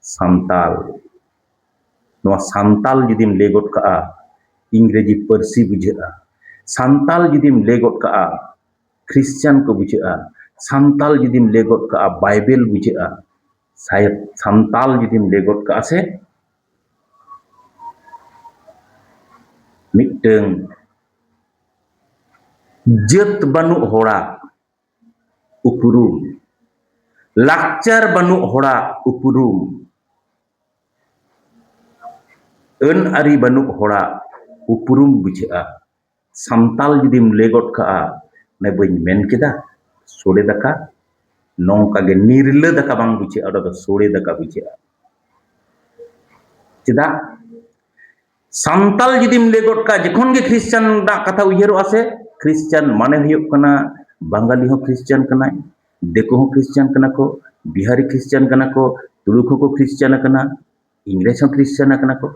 ᱥᱟᱱᱛᱟᱞ, ᱱᱚᱣᱟ ᱥᱟᱱᱛᱟᱞ ᱡᱩᱫᱤᱢ ᱞᱟᱹᱭ ᱜᱚᱫ ᱠᱟᱜᱼᱟ, ᱤᱝᱨᱮᱡᱤ ᱯᱟᱹᱨᱥᱤ ᱵᱩᱡᱷᱟᱹᱜᱼᱟ᱾ ᱥᱟᱱᱛᱟᱞ ᱡᱩᱫᱤᱢ ᱞᱟᱹᱭ ᱜᱚᱫ ᱠᱟᱜᱼᱟ, ᱠᱷᱨᱤᱥᱪᱟᱱ ᱠᱚ ᱵᱩᱡᱷᱟᱹᱜᱼᱟ᱾ ᱥᱟᱱᱛᱟᱞ ᱡᱩᱫᱤᱢ ᱞᱟᱹᱭ ᱜᱚᱫ ᱠᱟᱜᱼᱟ, ᱵᱟᱭᱵᱮᱞ ᱵᱩᱡᱷᱟᱹᱜᱼᱟ᱾ ᱥᱟᱭ-, ᱥᱟᱱᱛᱟᱞ ᱡᱩᱫᱤᱢ ᱞᱟᱹᱭ ᱜᱚᱫ ᱠᱟᱜᱼᱟ ᱥᱮ, ᱢᱤᱫᱴᱟᱹᱝ ᱡᱟᱹᱛ ᱵᱟᱹᱱᱩᱜ ᱦᱚᱲᱟᱜ ᱩᱯᱨᱩᱢ, ᱞᱟᱠᱪᱟᱨ ᱵᱟᱹᱱᱩᱜ ᱦᱚᱲᱟᱜ ᱩᱯᱨᱩᱢ, ᱟᱹᱱ ᱟᱹᱨᱤ ᱵᱟᱹᱱᱩᱜ ᱦᱚᱲᱟᱜ ᱩᱯᱨᱩᱢ ᱵᱩᱡᱷᱟᱹᱜᱼᱟ᱾ ᱥᱟᱱᱛᱟᱞ ᱡᱩᱫᱤᱢ ᱞᱟᱹᱭ ᱜᱚᱫ ᱠᱟᱜᱼᱟ, ᱚᱱᱮ ᱵᱟᱹᱧ ᱢᱮᱱ ᱠᱮᱫᱟ, ᱥᱚᱲᱮ ᱫᱟᱠᱟ, ᱱᱚᱝᱠᱟ ᱜᱮ ᱱᱤᱨᱞᱟᱹ ᱫᱟᱠᱟ ᱵᱟᱝ ᱵᱩᱡᱷᱟᱹᱜᱼᱟ, ᱚᱸᱰᱮ ᱫᱚ ᱥᱚᱲᱮ ᱫᱟᱠᱟ ᱵᱩᱡᱷᱟᱹᱜᱼᱟ᱾ ᱪᱮᱫᱟᱜ? ᱥᱟᱱᱛᱟᱞ ᱡᱩᱫᱤᱢ ᱞᱟᱹᱭ ᱜᱚᱫ ᱠᱟᱜᱼᱟ, ᱡᱚᱠᱷᱚᱱ ᱜᱮ ᱠᱷᱨᱤᱥᱪᱟᱱ ᱨᱮᱱᱟᱜ ᱠᱟᱛᱷᱟ ᱩᱭᱦᱟᱹᱨᱚᱜᱼᱟ ᱥᱮ, ᱠᱷᱨᱤᱥᱪᱟᱱ ᱢᱟᱱᱮ ᱦᱩᱭᱩᱜ ᱠᱟᱱᱟ ᱵᱟᱝᱜᱟᱞᱤ ᱦᱚᱸ ᱠᱷᱨᱤᱥᱪᱟᱱ ᱠᱟᱱᱟᱭ, ᱫᱤᱠᱩ ᱦᱚᱸ ᱠᱷᱨᱤᱥᱪᱟᱱ ᱠᱟᱱᱟ ᱠᱚ, ᱵᱤᱦᱟᱨᱤ ᱠᱷᱨᱤᱥᱪᱟᱱ ᱠᱟᱱᱟ ᱠᱚ, ᱛᱩᱲᱩᱠ ᱦᱚᱸᱠᱚ ᱠᱷᱨᱤᱥᱪᱟᱱ ᱟᱠᱟᱱᱟ, ᱤᱝᱨᱮᱡᱽ ᱦᱚᱸ ᱠᱷᱨᱤᱥᱪᱟᱱ ᱟᱠᱟᱱᱟ ᱠᱚ᱾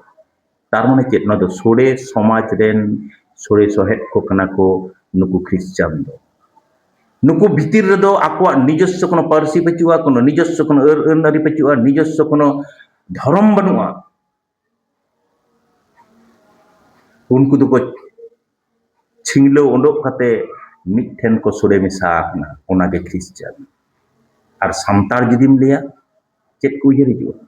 ᱛᱟᱨ ᱢᱟᱱᱮ ᱪᱮᱫ? ᱱᱚᱣᱟ ᱫᱚ ᱥᱚᱲᱮ ᱥᱚᱢᱟᱡᱽ ᱨᱮᱱ ᱥᱚᱲᱮ ᱥᱚᱦᱮᱫ ᱠᱚ ᱠᱟᱱᱟ ᱠᱚ ᱱᱩᱠᱩ ᱠᱷᱨᱤᱥᱪᱟᱱ ᱫᱚ᱾ ᱱᱩᱠᱩ ᱵᱷᱤᱛᱤᱨ ᱨᱮᱫᱚ ᱟᱠᱚᱣᱟᱜ ᱱᱤᱡᱚᱥᱥᱚ ᱠᱳᱱᱳ ᱯᱟᱹᱨᱥᱤ ᱵᱟᱹᱪᱩᱜᱼᱟ, ᱠᱳᱱᱳ ᱱᱤᱡᱚᱥᱥᱚ ᱠᱳᱱᱳ ᱟᱹᱨ-, ᱟᱹᱱ ᱟᱹᱨᱤ ᱵᱟᱹᱪᱩᱜᱼᱟ, ᱱᱤᱡᱚᱥᱥᱚ ᱠᱳᱱᱳ ᱫᱷᱚᱨᱚᱢ ᱵᱟᱹᱱᱩᱜᱼᱟ᱾ ᱩᱱᱠᱩ ᱫᱚᱠᱚ ᱪᱷᱤᱝᱞᱟᱹᱣ ᱩᱰᱩᱠ ᱠᱟᱛᱮ ᱢᱤᱫ ᱴᱷᱮᱱ ᱠᱚ ᱥᱚᱲᱮ ᱢᱮᱥᱟ ᱟᱠᱟᱱᱟ, ᱚᱱᱟᱜᱮ ᱠᱷᱨᱤᱥᱪᱟᱱ᱾ ᱟᱨ ᱥᱟᱱᱛᱟᱲ ᱡᱩᱫᱤᱢ ᱞᱟᱹᱭᱟ, ᱪᱮᱫ ᱠᱚ ᱩᱭᱦᱟᱹᱨ ᱦᱤᱡᱩᱜᱼᱟ?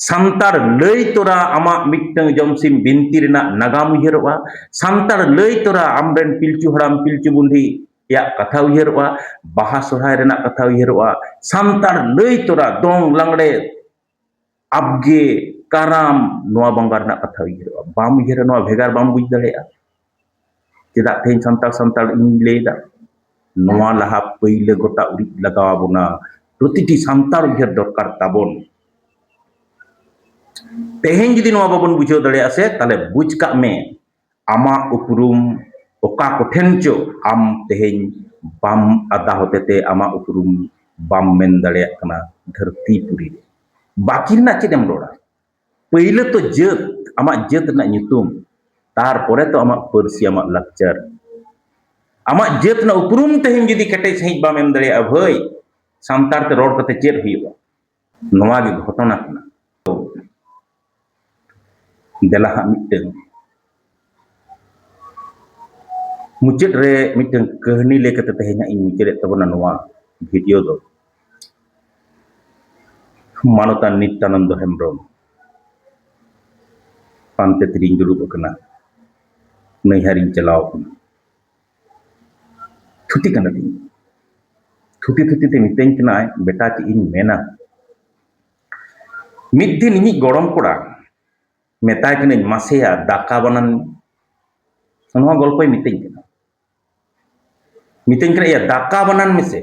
ᱥᱟᱱᱛᱟᱲ ᱞᱟᱹᱭ ᱛᱚᱨᱟ ᱟᱢᱟᱜ ᱢᱤᱫᱴᱟᱝ ᱡᱚᱢᱥᱤᱢ ᱵᱤᱱᱛᱤ ᱨᱮᱱᱟᱜ ᱱᱟᱜᱟᱢ ᱩᱭᱦᱟᱹᱨᱚᱜᱼᱟ᱾ ᱥᱟᱱᱛᱟᱲ ᱞᱟᱹᱭ ᱛᱚᱨᱟ ᱟᱢᱨᱮᱱ ᱯᱤᱞᱪᱩ ᱦᱟᱲᱟᱢ ᱯᱤᱞᱪᱩ ᱵᱩᱰᱷᱤᱭᱟᱜ ᱠᱟᱛᱷᱟ ᱩᱭᱦᱟᱹᱨᱚᱜᱼᱟ᱾ ᱵᱟᱦᱟ ᱥᱚᱨᱦᱟᱭ ᱨᱮᱱᱟᱜ ᱠᱟᱛᱷᱟ ᱩᱭᱦᱟᱹᱨᱚᱜᱼᱟ᱾ ᱥᱟᱱᱛᱟᱲ ᱞᱟᱹᱭ ᱛᱚᱨᱟ ᱫᱚᱝ ᱞᱟᱜᱽᱲᱮ, ᱟᱵᱜᱮ, ᱠᱟᱨᱟᱢ, ᱱᱚᱣᱟ ᱵᱚᱸᱜᱟ ᱨᱮᱱᱟᱜ ᱠᱟᱛᱷᱟ ᱩᱭᱦᱟᱹᱨᱚᱜᱼᱟ᱾ ᱵᱟᱢ ᱩᱭᱦᱟᱹᱨᱟ, ᱱᱚᱣᱟ ᱵᱷᱮᱜᱟᱨ ᱵᱟᱢ ᱵᱩᱡᱽ ᱫᱟᱲᱮᱭᱟᱜᱼᱟ᱾ ᱪᱮᱫᱟᱜ ᱛᱮᱦᱮᱧ ᱥᱟᱱᱛᱟᱲ ᱥᱟᱱᱛᱟᱲ ᱤᱧ ᱞᱟᱹᱭ ᱮᱫᱟ? ᱱᱚᱣᱟ ᱞᱟᱦᱟ ᱯᱟᱹᱭᱞᱟᱹ ᱜᱚᱴᱟ ᱩᱨᱤᱡ ᱞᱟᱜᱟᱣ ᱟᱵᱚᱱᱟ᱾ ᱯᱨᱚᱛᱤᱴᱤ ᱥᱟᱱᱛᱟᱲ ᱩᱭᱦᱟᱹᱨ ᱫᱚᱨᱠᱟᱨ ᱛᱟᱵᱚᱱ᱾ ᱛᱮᱦᱮᱧ ᱡᱩᱫᱤ ᱱᱚᱣᱟ ᱵᱟᱵᱚᱱ ᱵᱩᱡᱷᱟᱹᱣ ᱫᱟᱲᱮᱭᱟᱜᱼᱟ ᱥᱮ, ᱛᱟᱦᱞᱮ ᱵᱩᱡᱽ ᱠᱟᱜ ᱢᱮ, ᱟᱢᱟᱜ ᱩᱯᱨᱩᱢ ᱚᱠᱟ ᱠᱚᱴᱷᱮᱱ ᱪᱚ ᱟᱢ ᱛᱮᱦᱮᱧ ᱵᱟᱢ ᱟᱫᱟ ᱦᱚᱛᱮᱛᱮ ᱟᱢᱟᱜ ᱩᱯᱨᱩᱢ ᱵᱟᱢ ᱢᱮᱱ ᱫᱟᱲᱮᱭᱟᱜ ᱠᱟᱱᱟ ᱫᱷᱟᱹᱨᱛᱤ ᱯᱩᱨᱤ ᱨᱮ᱾ ᱵᱟᱹᱠᱤ ᱨᱮᱱᱟᱜ ᱪᱮᱫ ᱮᱢ ᱨᱚᱲᱟ? ᱯᱟᱹᱭᱞᱟᱹ ᱛᱚ ᱡᱟᱹᱛ, ᱟᱢᱟᱜ ᱡᱟᱹᱛ ᱨᱮᱱᱟᱜ ᱧᱩᱛᱩᱢ, ᱛᱟᱨᱯᱚᱨᱮ ᱛᱚ ᱟᱢᱟᱜ ᱯᱟᱹᱨᱥᱤ, ᱟᱢᱟᱜ ᱞᱟᱠᱪᱟᱨ᱾ ᱟᱢᱟᱜ ᱡᱟᱹᱛ ᱨᱮᱱᱟᱜ ᱩᱯᱨᱩᱢ ᱛᱮᱦᱮᱧ ᱡᱩᱫᱤ ᱠᱮᱴᱮᱡ ᱥᱟᱺᱦᱤᱡ ᱵᱟᱢ ᱮᱢ ᱫᱟᱲᱮᱭᱟᱜᱼᱟ ᱵᱷᱟᱹᱭ, ᱥᱟᱱᱛᱟᱲ ᱛᱮ ᱨᱚᱲ ᱠᱟᱛᱮ ᱪᱮᱫ ᱦᱩᱭᱩᱜᱼᱟ? ᱱᱚᱣᱟ ᱜᱮ ᱜᱷᱚᱴᱚᱱᱟ ᱠᱟᱱᱟ᱾ ᱛᱚ ᱫᱮᱞᱟ ᱦᱟᱸᱜ ᱢᱤᱫᱴᱟᱹᱝ ᱢᱩᱪᱟᱹᱫ ᱨᱮ ᱢᱤᱫᱴᱟᱹᱝ ᱠᱟᱹᱦᱱᱤ ᱞᱟᱹᱭ ᱠᱟᱛᱮ ᱛᱮᱦᱮᱧ ᱦᱟᱸᱜ ᱤᱧ ᱢᱩᱪᱟᱹᱫᱮᱫ ᱛᱟᱵᱚᱱᱟ ᱱᱚᱣᱟ ᱵᱷᱤᱰᱤᱭᱳ ᱫᱚ᱾ ᱢᱟᱱᱚᱛᱟᱱ ᱱᱤᱛᱭᱟᱱᱚᱱᱫᱚ ᱦᱮᱢᱵᱨᱚᱢ ᱯᱟᱱᱛᱮ ᱛᱤᱨᱤᱧ ᱫᱩᱲᱩᱵ ᱟᱠᱟᱱᱟ, ᱱᱟᱹᱭᱦᱟᱹᱨᱤᱧ ᱪᱟᱞᱟᱣ ᱟᱠᱟᱱᱟ᱾ ᱛᱷᱩᱛᱤ ᱠᱟᱱᱟ ᱛᱤᱧ᱾ ᱛᱷᱩᱛᱤ ᱛᱷᱩᱛᱤ ᱛᱮ ᱢᱤᱛᱟᱹᱧ ᱠᱟᱱᱟᱭ, ᱵᱮᱴᱟ, ᱪᱮᱫ ᱤᱧ ᱢᱮᱱᱟ? ᱢᱤᱫ ᱫᱤᱱ ᱤᱧᱤᱡ ᱜᱚᱲᱚᱢ ᱠᱚᱲᱟ ᱢᱮᱛᱟᱭ ᱠᱟᱹᱱᱟᱹᱧ, ᱢᱟᱥᱮᱭᱟ, ᱫᱟᱠᱟ ᱵᱟᱱᱟᱱ, ᱱᱚᱣᱟ ᱜᱚᱞᱯᱚᱭ ᱢᱤᱛᱟᱹᱧ ᱠᱟᱱᱟ᱾ ᱢᱤᱛᱟᱹᱧ ᱠᱟᱱᱟ, ᱭᱟ, ᱫᱟᱠᱟ ᱵᱟᱱᱟᱱ ᱢᱮᱥᱮ᱾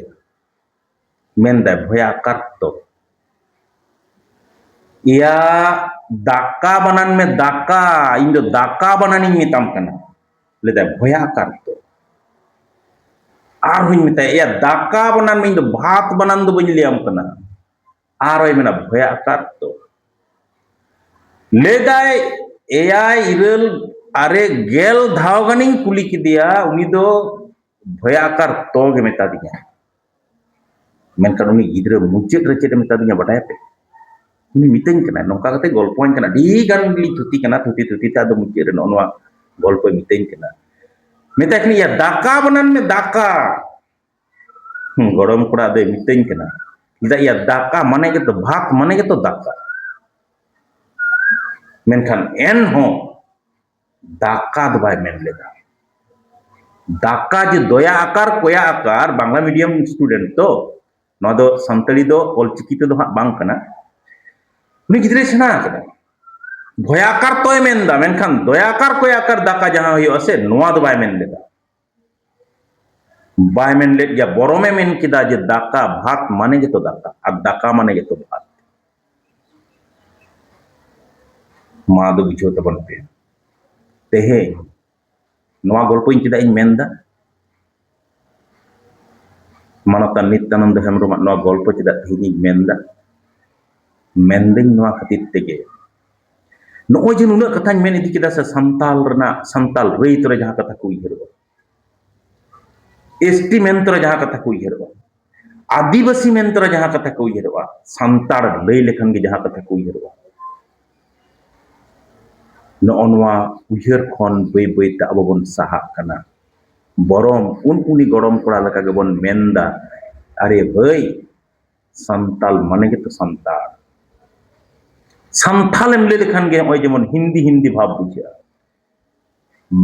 ᱢᱮᱱᱫᱟᱭ, ᱵᱷᱚᱭᱟᱠᱟᱨᱛᱚ᱾ ᱭᱟ, ᱫᱟᱠᱟ ᱵᱟᱱᱟᱱ ᱢᱮ, ᱫᱟᱠᱟ᱾ ᱤᱧ ᱫᱚ ᱫᱟᱠᱟ ᱵᱟᱱᱟᱱᱤᱧ ᱢᱮᱛᱟᱢ ᱠᱟᱱᱟ᱾ ᱞᱟᱹᱭᱫᱟᱭ, ᱵᱷᱚᱭᱟᱠᱟᱨᱛᱚ᱾ ᱟᱨᱦᱚᱸᱧ ᱢᱮᱛᱟᱭᱟ, ᱭᱟ, ᱫᱟᱠᱟ ᱵᱟᱱᱟᱱ ᱢᱮ, ᱤᱧ ᱫᱚ ᱵᱷᱟᱛ ᱵᱟᱱᱟᱱ ᱫᱚ ᱵᱟᱹᱧ ᱞᱟᱹᱭᱟᱢ ᱠᱟᱱᱟ᱾ ᱟᱨᱚᱭ ᱢᱮᱱᱟ, ᱵᱷᱚᱭᱟᱠᱟᱨᱛᱚ᱾ ᱞᱟᱹᱭᱫᱟᱭ, ᱮᱭᱟᱭ, ᱤᱨᱟᱹᱞ, ᱟᱨᱮ, ᱜᱮᱞ ᱫᱷᱟᱣ ᱜᱟᱱᱤᱧ ᱠᱩᱞᱤ ᱠᱮᱫᱮᱭᱟ, ᱩᱱᱤ ᱫᱚ ᱵᱷᱚᱭᱟᱠᱟᱨᱛᱚ ᱜᱮ ᱢᱮᱛᱟ ᱫᱤᱧᱟ᱾ ᱢᱮᱱᱠᱷᱟᱱ ᱩᱱᱤ ᱜᱤᱫᱽᱨᱟᱹ ᱢᱩᱪᱟᱹᱫ ᱨᱮ ᱪᱮᱫ ᱮ ᱢᱮᱛᱟ ᱫᱤᱧᱟ ᱵᱟᱰᱟᱭᱟᱯᱮ? ᱩᱱᱤ ᱢᱤᱛᱟᱹᱧ ᱠᱟᱱᱟᱭ, ᱱᱚᱝᱠᱟ ᱠᱟᱛᱮ ᱜᱚᱞᱯᱚᱧ ᱠᱟᱱᱟ, ᱟᱹᱰᱤ ᱜᱟᱱ ᱜᱮᱞᱤᱧ ᱛᱷᱩᱛᱤ ᱠᱟᱱᱟ, ᱛᱷᱩᱛᱤ ᱛᱷᱩᱛᱤ ᱛᱮ ᱟᱫᱚ ᱢᱩᱪᱟᱹᱫ ᱨᱮ ᱱᱚᱜᱼᱚ ᱱᱚᱣᱟ ᱜᱚᱞᱯᱚᱭ ᱢᱤᱛᱟᱹᱧ ᱠᱟᱱᱟ᱾ ᱢᱮᱛᱟᱭ ᱠᱟᱹᱱᱟᱹᱧ, ᱭᱟ, ᱫᱟᱠᱟ ᱵᱟᱱᱟᱱ ᱢᱮ, ᱫᱟᱠᱟ᱾ ᱦᱩᱸ, ᱜᱚᱲᱚᱢ ᱠᱚᱲᱟ ᱫᱚᱭ ᱢᱤᱛᱟᱹᱧ ᱠᱟᱱᱟ, ᱞᱟᱹᱭᱫᱟ, ᱭᱟ, ᱫᱟᱠᱟ ᱢᱟᱱᱮ ᱜᱮᱛᱚ, ᱵᱷᱟᱛ ᱢᱟᱱᱮ ᱜᱮᱛᱚ ᱫᱟᱠᱟ᱾ ᱢᱮᱱᱠᱷᱟᱱ ᱮᱱᱦᱚᱸ ᱫᱟᱠᱟ ᱫᱚ ᱵᱟᱭ ᱢᱮᱱ ᱞᱮᱫᱟ᱾ ᱫᱟᱠᱟ ᱡᱮ ᱫᱚᱭᱟ ᱟᱠᱟᱨ ᱠᱚᱭᱟ ᱟᱠᱟᱨ, ᱵᱟᱝᱞᱟ medium student ᱛᱚ, ᱱᱚᱣᱟ ᱫᱚ ᱥᱟᱱᱛᱟᱲᱤ ᱫᱚ ᱚᱞᱪᱤᱠᱤ ᱛᱮᱫᱚ ᱦᱟᱸᱜ ᱵᱟᱝ ᱠᱟᱱᱟ᱾ ᱩᱱᱤ ᱜᱤᱫᱽᱨᱟᱹᱭ ᱥᱮᱬᱟ ᱟᱠᱟᱫᱟ᱾ ᱵᱷᱚᱭᱟᱠᱟᱨ ᱛᱚᱭ ᱢᱮᱱᱫᱟ, ᱢᱮᱱᱠᱷᱟᱱ ᱫᱚᱭᱟᱠᱟᱨ ᱠᱚᱭᱟᱠᱟᱨ ᱫᱟᱠᱟ ᱡᱟᱦᱟᱸ ᱦᱩᱭᱩᱜᱼᱟ ᱥᱮ, ᱱᱚᱣᱟ ᱫᱚ ᱵᱟᱭ ᱢᱮᱱ ᱞᱮᱫᱟ᱾ ᱵᱟᱭ ᱢᱮᱱ ᱞᱮᱫ ᱜᱮᱭᱟ, ᱵᱚᱨᱚᱢᱮ ᱢᱮᱱ ᱠᱮᱫᱟ ᱡᱮ ᱫᱟᱠᱟ ᱵᱷᱟᱛ ᱢᱟᱱᱮ ᱜᱮᱛᱚ ᱫᱟᱠᱟ, ᱟᱨ ᱫᱟᱠᱟ ᱢᱟᱱᱮ ᱜᱮᱛᱚ ᱵᱷᱟᱛ᱾ ᱢᱟ ᱫᱚ ᱵᱩᱡᱷᱟᱹᱣ ᱛᱟᱵᱚᱱ ᱯᱮ, ᱛᱮᱦᱮᱧ ᱱᱚᱣᱟ ᱜᱚᱞᱯᱚ ᱤᱧ ᱪᱮᱫᱟᱜ ᱤᱧ ᱢᱮᱱᱫᱟ? ᱢᱟᱱᱚᱛᱟᱱ ᱱᱤᱛᱭᱟᱱᱚᱱᱫᱚ ᱦᱮᱢᱵᱨᱚᱢᱟᱜ ᱱᱚᱣᱟ ᱜᱚᱞᱯᱚ ᱪᱮᱫᱟᱜ ᱛᱮᱦᱮᱧ ᱤᱧ ᱢᱮᱱᱫᱟ? ᱢᱮᱱᱫᱟᱹᱧ ᱱᱚᱣᱟ ᱠᱷᱟᱹᱛᱤᱨ ᱛᱮᱜᱮ, ᱱᱚᱜᱼᱚᱭ ᱡᱮ ᱱᱩᱱᱟᱹᱜ ᱠᱟᱛᱷᱟᱧ ᱢᱮᱱ ᱤᱫᱤ ᱠᱮᱫᱟ ᱥᱮ, ᱥᱟᱱᱛᱟᱞ ᱨᱮᱱᱟᱜ, ᱥᱟᱱᱛᱟᱞ ᱨᱟᱹᱭᱛ ᱨᱮ ᱡᱟᱦᱟᱸ ᱠᱟᱛᱷᱟ ᱠᱚ ᱩᱭᱦᱟᱹᱨᱚᱜᱼᱟ, ᱮᱥᱴᱤ ᱢᱮᱱᱛᱮ ᱨᱮ ᱡᱟᱦᱟᱸ ᱠᱟᱛᱷᱟ ᱠᱚ ᱩᱭᱦᱟᱹᱨᱚᱜᱼᱟ, ᱟᱹᱫᱤᱵᱟᱹᱥᱤ ᱢᱮᱱᱛᱮ ᱨᱮ ᱡᱟᱦᱟᱸ ᱠᱟᱛᱷᱟ ᱠᱚ ᱩᱭᱦᱟᱹᱨᱚᱜᱼᱟ, ᱥᱟᱱᱛᱟᱲ ᱞᱟᱹᱭ ᱞᱮᱠᱷᱟᱱ ᱜᱮ ᱡᱟᱦᱟᱸ ᱠᱟᱛᱷᱟ ᱠᱚ ᱩᱭᱦᱟᱹᱨᱚᱜᱼᱟ, ᱱᱚᱜᱼᱚ ᱱᱚᱣᱟ ᱩᱭᱦᱟᱹᱨ ᱠᱷᱚᱱ ᱵᱟᱹᱭ ᱵᱟᱹᱭ ᱛᱮ ᱟᱵᱚ ᱵᱚᱱ ᱥᱟᱦᱟᱜ ᱠᱟᱱᱟ᱾ ᱵᱚᱨᱚᱝ ᱩᱱ ᱩᱱᱤ ᱜᱚᱲᱚᱢ ᱠᱚᱲᱟ ᱞᱮᱠᱟ ᱜᱮᱵᱚᱱ ᱢᱮᱱᱫᱟ, "ᱟᱨᱮ ᱵᱷᱟᱹᱭ, ᱥᱟᱱᱛᱟᱞ ᱢᱟᱱᱮ ᱜᱮᱛᱚ ᱥᱟᱱᱛᱟᱲ᱾" ᱥᱟᱱᱛᱷᱟᱞ ᱮᱢ ᱞᱟᱹᱭ ᱞᱮᱠᱷᱟᱱ ᱜᱮ ᱱᱚᱜᱼᱚᱭ ᱡᱮᱢᱚᱱ ᱦᱤᱱᱫᱤ ᱦᱤᱱᱫᱤ ᱵᱷᱟᱵᱽ ᱵᱩᱡᱷᱟᱹᱜᱼᱟ᱾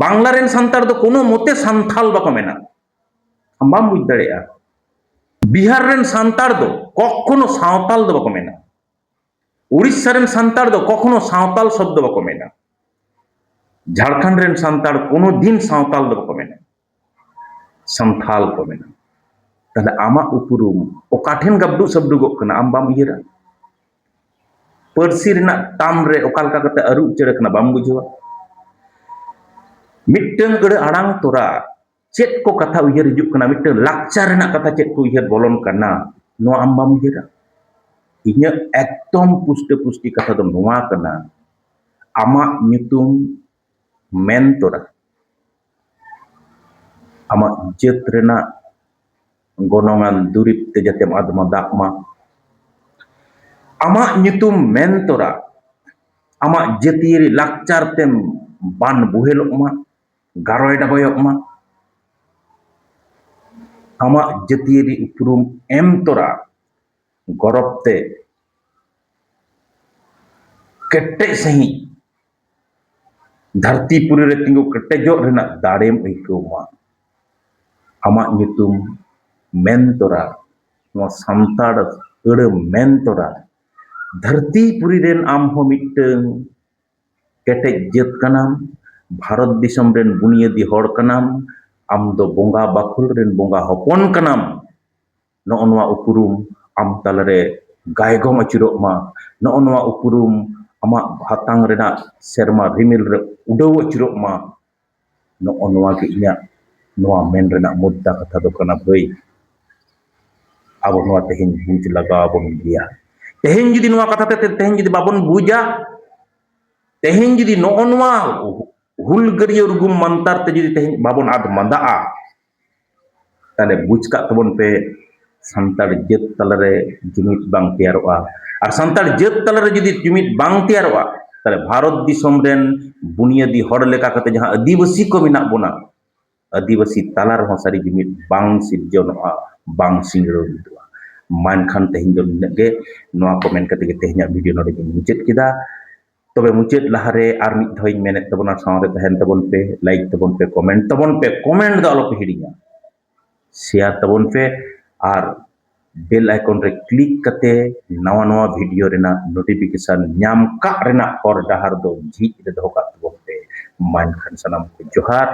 ᱵᱟᱝᱞᱟ ᱨᱮᱱ ᱥᱟᱱᱛᱟᱲ ᱫᱚ ᱠᱳᱱᱳ ᱢᱚᱛᱮ ᱥᱟᱱᱛᱷᱟᱞ ᱵᱟᱠᱚ ᱢᱮᱱᱟ᱾ ᱟᱢ ᱵᱟᱢ ᱵᱩᱡᱽ ᱫᱟᱲᱮᱭᱟᱜᱼᱟ᱾ ᱵᱤᱦᱟᱨ ᱨᱮᱱ ᱥᱟᱱᱛᱟᱲ ᱫᱚ ᱠᱚᱠᱷᱚᱱᱳ ᱥᱟᱶᱛᱟᱞ ᱫᱚ ᱵᱟᱠᱚ ᱢᱮᱱᱟ᱾ ᱩᱲᱤᱥᱥᱟ ᱨᱮᱱ ᱥᱟᱱᱛᱟᱲ ᱫᱚ ᱠᱚᱠᱷᱚᱱᱳ ᱥᱟᱶᱛᱟᱞ ᱥᱚᱵᱫᱚ ᱵᱟᱠᱚ ᱢᱮᱱᱟ᱾ ᱡᱷᱟᱲᱠᱷᱚᱸᱰ ᱨᱮᱱ ᱥᱟᱱᱛᱟᱲ ᱠᱳᱱᱳ ᱫᱤᱱ ᱥᱟᱶᱛᱟᱞ ᱫᱚ ᱵᱟᱠᱚ ᱢᱮᱱᱟ, ᱥᱟᱱᱛᱷᱟᱞ ᱠᱚ ᱢᱮᱱᱟ᱾ ᱛᱟᱦᱞᱮ ᱟᱢᱟᱜ ᱩᱯᱨᱩᱢ ᱚᱠᱟ ᱴᱷᱮᱱ ᱜᱟᱵᱰᱩᱜ ᱥᱟᱵᱰᱩᱜᱚᱜ ᱠᱟᱱᱟ, ᱟᱢ ᱵᱟᱢ ᱩᱭᱦᱟᱹᱨᱟ? ᱯᱟᱹᱨᱥᱤ ᱨᱮᱱᱟᱜ ᱴᱟᱢ ᱨᱮ ᱚᱠᱟ ᱞᱮᱠᱟ ᱠᱟᱛᱮ ᱟᱹᱨᱩ ᱩᱪᱟᱹᱲ ᱟᱠᱟᱱᱟ, ᱵᱟᱢ ᱵᱩᱡᱷᱟᱹᱣᱟ? ᱢᱤᱫᱴᱟᱝ ᱟᱹᱲᱟᱹ ᱟᱲᱟᱝ ᱛᱚᱨᱟ ᱪᱮᱫ ᱠᱚ ᱠᱟᱛᱷᱟ ᱩᱭᱦᱟᱹᱨ ᱦᱤᱡᱩᱜ ᱠᱟᱱᱟ, ᱢᱤᱫᱴᱟᱝ ᱞᱟᱠᱪᱟᱨ ᱨᱮᱱᱟᱜ ᱠᱟᱛᱷᱟ ᱪᱮᱫ ᱠᱚ ᱩᱭᱦᱟᱹᱨ ᱵᱚᱞᱚᱱ ᱠᱟᱱᱟ, ᱱᱚᱣᱟ ᱟᱢ ᱵᱟᱢ ᱩᱭᱦᱟᱹᱨᱟ? ᱤᱧᱟᱹᱜ ᱮᱠᱫᱚᱢ ᱯᱩᱥᱴᱟᱹ ᱯᱩᱥᱴᱤ ᱠᱟᱛᱷᱟ ᱫᱚ ᱱᱚᱣᱟ ᱠᱟᱱᱟ, ᱟᱢᱟᱜ ᱧᱩᱛᱩᱢ ᱢᱮᱱ ᱛᱚᱨᱟ ᱟᱢᱟᱜ ᱡᱟᱹᱛ ᱨᱮᱱᱟᱜ ᱜᱚᱱᱚᱝᱟᱱ ᱫᱩᱨᱤᱵᱽ ᱛᱮ ᱡᱟᱛᱮᱢ ᱟᱫ ᱢᱟᱫᱟᱜ ᱢᱟ, ᱟᱢᱟᱜ ᱧᱩᱛᱩᱢ ᱢᱮᱱ ᱛᱚᱨᱟ ᱟᱢᱟᱜ ᱡᱟᱹᱛᱤᱭᱟᱹᱨᱤ ᱞᱟᱠᱪᱟᱨ ᱛᱮᱢ ᱵᱟᱱ ᱵᱚᱦᱮᱞᱚᱜ ᱢᱟ, ᱜᱟᱨᱚᱭ ᱰᱟᱵᱚᱭᱚᱜ ᱢᱟ, ᱟᱢᱟᱜ ᱡᱟᱹᱛᱤᱭᱟᱹᱨᱤ ᱩᱯᱨᱩᱢ ᱮᱢ ᱛᱚᱨᱟ ᱜᱚᱨᱚᱵ ᱛᱮ ᱠᱮᱴᱮᱡ ᱥᱟᱺᱦᱤᱡ ᱫᱷᱟᱹᱨᱛᱤ ᱯᱩᱨᱤ ᱨᱮ ᱛᱤᱸᱜᱩ ᱠᱮᱴᱮᱡᱚᱜ ᱨᱮᱱᱟᱜ ᱫᱟᱲᱮᱢ ᱟᱹᱭᱠᱟᱹᱣ ᱢᱟ᱾ ᱟᱢᱟᱜ ᱧᱩᱛᱩᱢ ᱢᱮᱱ ᱛᱚᱨᱟ, ᱱᱚᱣᱟ ᱥᱟᱱᱛᱟᱲ ᱟᱹᱲᱟᱹ ᱢᱮᱱ ᱛᱚᱨᱟ, ᱫᱷᱟᱹᱨᱛᱤ ᱯᱩᱨᱤ ᱨᱮᱱ ᱟᱢ ᱦᱚᱸ ᱢᱤᱫᱴᱟᱹᱝ ᱠᱮᱴᱮᱡ ᱡᱟᱹᱛ ᱠᱟᱱᱟᱢ, ᱵᱷᱟᱨᱚᱛ ᱫᱤᱥᱚᱢ ᱨᱮᱱ ᱵᱩᱱᱤᱭᱟᱹᱫᱤ ᱦᱚᱲ ᱠᱟᱱᱟᱢ, ᱟᱢ ᱫᱚ ᱵᱚᱸᱜᱟ ᱵᱟᱠᱷᱳᱞ ᱨᱮᱱ ᱵᱚᱸᱜᱟ ᱦᱚᱯᱚᱱ ᱠᱟᱱᱟᱢ᱾ ᱱᱚᱜᱼᱚ ᱱᱚᱣᱟ ᱩᱯᱨᱩᱢ ᱟᱢ ᱛᱟᱞᱟᱨᱮ ᱜᱟᱭᱜᱚᱢ ᱟᱹᱪᱩᱨᱚᱜ ᱢᱟ᱾ ᱱᱚᱜᱼᱚ ᱱᱚᱣᱟ ᱩᱯᱨᱩᱢ ᱟᱢᱟᱜ ᱦᱟᱛᱟᱝ ᱨᱮᱱᱟᱜ ᱥᱮᱨᱢᱟ ᱨᱤᱢᱤᱞ ᱨᱮ ᱩᱰᱟᱹᱣ ᱟᱹᱪᱩᱨᱚᱜ ᱢᱟ᱾ ᱱᱚᱜᱼᱚ ᱱᱚᱣᱟ ᱜᱮ ᱤᱧᱟᱹᱜ ᱱᱚᱣᱟ ᱢᱮᱱ ᱨᱮᱱᱟᱜ ᱢᱩᱫᱽᱫᱟ ᱠᱟᱛᱷᱟ ᱫᱚ ᱠᱟᱱᱟ ᱵᱷᱟᱹᱭ᱾ ᱟᱵᱚ ᱱᱚᱣᱟ ᱛᱮᱦᱮᱧ ᱵᱩᱡᱽ ᱞᱟᱜᱟᱣ ᱟᱵᱚᱱ ᱜᱮᱭᱟ᱾ ᱛᱮᱦᱮᱧ ᱡᱩᱫᱤ ᱱᱚᱣᱟ ᱠᱟᱛᱷᱟ ᱛᱮ, ᱛᱮᱦᱮᱧ ᱡᱩᱫᱤ ᱵᱟᱵᱚᱱ ᱵᱩᱡᱟ, ᱛᱮᱦᱮᱧ ᱡᱩᱫᱤ ᱱᱚᱜᱼᱚ ᱱᱚᱣᱟ ᱦᱩᱞᱜᱟᱹᱨᱤᱭᱟᱹ ᱨᱩᱜᱩᱢ ᱢᱟᱱᱛᱟᱨ ᱛᱮ ᱡᱩᱫᱤ ᱛᱮᱦᱮᱧ ᱵᱟᱵᱚᱱ ᱟᱫ ᱢᱟᱸᱫᱟᱜᱼᱟ, ᱛᱟᱦᱞᱮ ᱵᱩᱡᱽ ᱠᱟᱜ ᱛᱟᱵᱚᱱ ᱯᱮ, ᱥᱟᱱᱛᱟᱲ ᱡᱟᱹᱛ ᱛᱟᱞᱟᱨᱮ ᱡᱩᱢᱤᱫ ᱵᱟᱝ ᱛᱮᱭᱟᱨᱚᱜᱼᱟ᱾ ᱟᱨ ᱥᱟᱱᱛᱟᱲ ᱡᱟᱹᱛ ᱛᱟᱞᱟᱨᱮ ᱡᱩᱫᱤ ᱡᱩᱢᱤᱫ ᱵᱟᱝ ᱛᱮᱭᱟᱨᱚᱜᱼᱟ, ᱛᱟᱦᱞᱮ ᱵᱷᱟᱨᱚᱛ ᱫᱤᱥᱚᱢ ᱨᱮᱱ ᱵᱩᱱᱤᱭᱟᱹᱫᱤ ᱦᱚᱲ ᱞᱮᱠᱟ ᱠᱟᱛᱮ ᱡᱟᱦᱟᱸ ᱟᱹᱫᱤᱵᱟᱹᱥᱤ ᱠᱚ ᱢᱮᱱᱟᱜ ᱵᱚᱱᱟ, ᱟᱹᱫᱤᱵᱟᱹᱥᱤ ᱛᱟᱞᱟ ᱨᱮᱦᱚᱸ ᱥᱟᱹᱨᱤ ᱡᱩᱢᱤᱫ ᱵᱟᱝ ᱥᱤᱨᱡᱚᱱᱚᱜᱼᱟ, ᱵᱟᱝ ᱥᱤᱸᱜᱟᱹᱲ ᱢᱤᱫᱚᱜᱼᱟ᱾ ᱢᱟ ᱮᱱᱠᱷᱟᱱ ᱛᱮᱦᱮᱧ ᱫᱚ ᱱᱤᱱᱟᱹᱜ ᱜᱮ᱾ ᱱᱚᱣᱟ ᱠᱚ ᱢᱮᱱ ᱠᱟᱛᱮ ᱜᱮ ᱛᱮᱦᱮᱧᱟᱜ ᱵᱷᱤᱰᱤᱭᱳ ᱱᱚᱰᱮ ᱜᱤᱧ ᱢᱩᱪᱟᱹᱫ ᱠᱮᱫᱟ᱾ ᱛᱚᱵᱮ ᱢᱩᱪᱟᱹᱫ ᱞᱟᱦᱟᱨᱮ ᱟᱨ ᱢᱤᱫ ᱫᱷᱟᱣ ᱤᱧ ᱢᱮᱱᱮᱫ ᱛᱟᱵᱚᱱᱟ, ᱥᱟᱶᱨᱮ ᱛᱟᱦᱮᱱ ᱛᱟᱵᱚᱱ ᱯᱮ, ᱞᱟᱭᱤᱠ ᱛᱟᱵᱚᱱ ᱯᱮ, ᱠᱚᱢᱮᱱᱴ ᱛᱟᱵᱚᱱ ᱯᱮ, ᱠᱚᱢᱮᱱᱴ ᱫᱚ ᱟᱞᱚ ᱯᱮ ᱦᱤᱲᱤᱧᱟ᱾ ᱥᱮᱭᱟᱨ ᱛᱟᱵᱚᱱ ᱯᱮ ᱟᱨ ᱵᱮᱞ ᱟᱭᱠᱚᱱ ᱨᱮ ᱠᱞᱤᱠ ᱠᱟᱛᱮ ᱱᱟᱣᱟ ᱱᱟᱣᱟ ᱵᱷᱤᱰᱤᱭᱳ ᱨᱮᱱᱟᱜ ᱱᱳᱴᱤᱯᱷᱤᱠᱮᱥᱚᱱ ᱧᱟᱢ ᱠᱟᱜ ᱨᱮᱱᱟᱜ ᱦᱚᱨ ᱰᱟᱦᱟᱨ ᱫᱚ ᱡᱷᱤᱡ ᱨᱮ ᱫᱚᱦᱚ ᱠᱟᱜ ᱛᱟᱵᱚᱱ ᱯᱮ᱾ ᱢᱟ ᱮᱱᱠᱷᱟᱱ ᱥᱟᱱᱟᱢ ᱠᱚ ᱡᱚᱦᱟᱨ᱾